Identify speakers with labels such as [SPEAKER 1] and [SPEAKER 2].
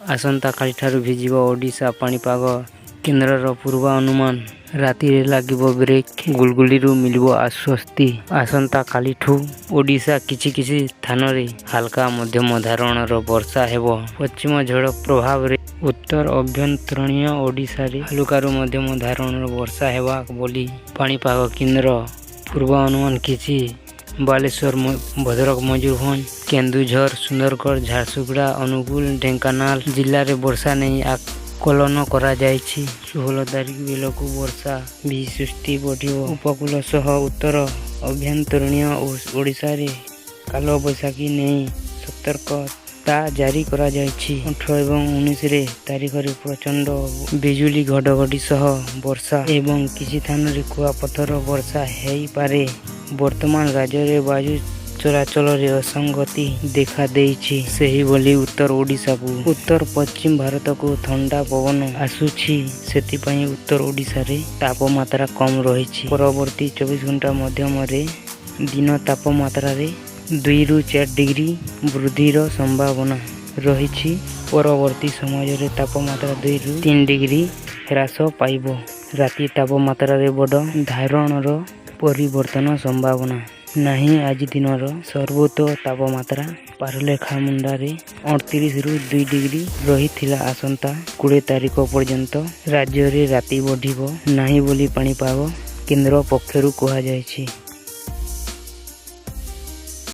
[SPEAKER 1] ଆସନ୍ତାକାଲିଠାରୁ ଭିଜିବ ଓଡ଼ିଶା, ପାଣିପାଗ କେନ୍ଦ୍ରର ପୂର୍ବାନୁମାନ। ରାତିରେ ଲାଗିବ ବ୍ରେକ୍, ଗୁଳୁଗୁଳିରୁ ମିଳିବ ଆଶ୍ୱସ୍ତି। ଆସନ୍ତାକାଲିଠୁ ଓଡ଼ିଶା କିଛି କିଛି ସ୍ଥାନରେ ହାଲକା ମଧ୍ୟମ ଧରଣର ବର୍ଷା ହେବ। ପଶ୍ଚିମ ଝଡ଼ ପ୍ରଭାବରେ ଉତ୍ତର ଆଭ୍ୟନ୍ତରୀଣ ଓଡ଼ିଶାରେ ହାଲୁକାରୁ ମଧ୍ୟମ ଧରଣର ବର୍ଷା ହେବ ବୋଲି ପାଣିପାଗ କେନ୍ଦ୍ର ପୂର୍ବାନୁମାନ କରିଛି। ବାଲେଶ୍ୱର, ଭଦ୍ରକ, ମୟୂରଭଞ୍ଜ, କେନ୍ଦୁଝର, ସୁନ୍ଦରଗଡ଼, ଝାରସୁଗୁଡ଼ା, ଅନୁଗୁଳ, ଢେଙ୍କାନାଳ ଜିଲ୍ଲାରେ ବର୍ଷା ନେଇ ଆକଳନ କରାଯାଇଛି। 16 ତାରିଖ ବେଳକୁ ବର୍ଷା ବୃଷ୍ଟି ବଢ଼ିବ। ଉପକୂଳ ସହ ଉତ୍ତର ଆଭ୍ୟନ୍ତରୀଣ ଓଡ଼ିଶାରେ କାଳବୈଶାଖୀ ନେଇ ସତର୍କତା ଜାରି କରାଯାଇଛି। 18 ଏବଂ 19 ତାରିଖରେ ପ୍ରଚଣ୍ଡ ବିଜୁଳି ଘଡ଼ଘଡ଼ି ସହ ବର୍ଷା ଏବଂ କିଛି ସ୍ଥାନରେ କୁଆପଥର ବର୍ଷା ହୋଇପାରେ। ବର୍ତ୍ତମାନ ରାଜ୍ୟରେ ବାୟୁ ଚଳାଚଳରେ ଅସଙ୍ଗତି ଦେଖାଦେଇଛି। ସେହିଭଳି ଉତ୍ତର ଓଡ଼ିଶାକୁ ଉତ୍ତର ପଶ୍ଚିମ ଭାରତକୁ ଥଣ୍ଡା ପବନ ଆସୁଛି। ସେଥିପାଇଁ ଉତ୍ତର ଓଡ଼ିଶାରେ ତାପମାତ୍ରା କମ୍ ରହିଛି। ପରବର୍ତ୍ତୀ 24 ଘଣ୍ଟା ମଧ୍ୟରେ ଦିନ ତାପମାତ୍ରାରେ 2ରୁ 4 ଡିଗ୍ରୀ ବୃଦ୍ଧିର ସମ୍ଭାବନା ରହିଛି। ପରବର୍ତ୍ତୀ ସମୟରେ ତାପମାତ୍ରା 2ରୁ 3 ଡିଗ୍ରୀ ହ୍ରାସ ପାଇବ। ରାତି ତାପମାତ୍ରାରେ ବଡ଼ ଧରଣର ପରିବର୍ତ୍ତନ ସମ୍ଭାବନା ନାହିଁ। ଆଜି ଦିନର ସର୍ବୋଚ୍ଚ ତାପମାତ୍ରା ପାରଳାଖେମୁଣ୍ଡିରେ 29ରୁ 2 ଡିଗ୍ରୀ ରହିଥିଲା। ଆସନ୍ତା 20 ତାରିଖ ପର୍ଯ୍ୟନ୍ତ ରାଜ୍ୟରେ ରାତି ବଢ଼ିବ ନାହିଁ ବୋଲି ପାଣିପାଗ କେନ୍ଦ୍ର ପକ୍ଷରୁ କୁହାଯାଇଛି।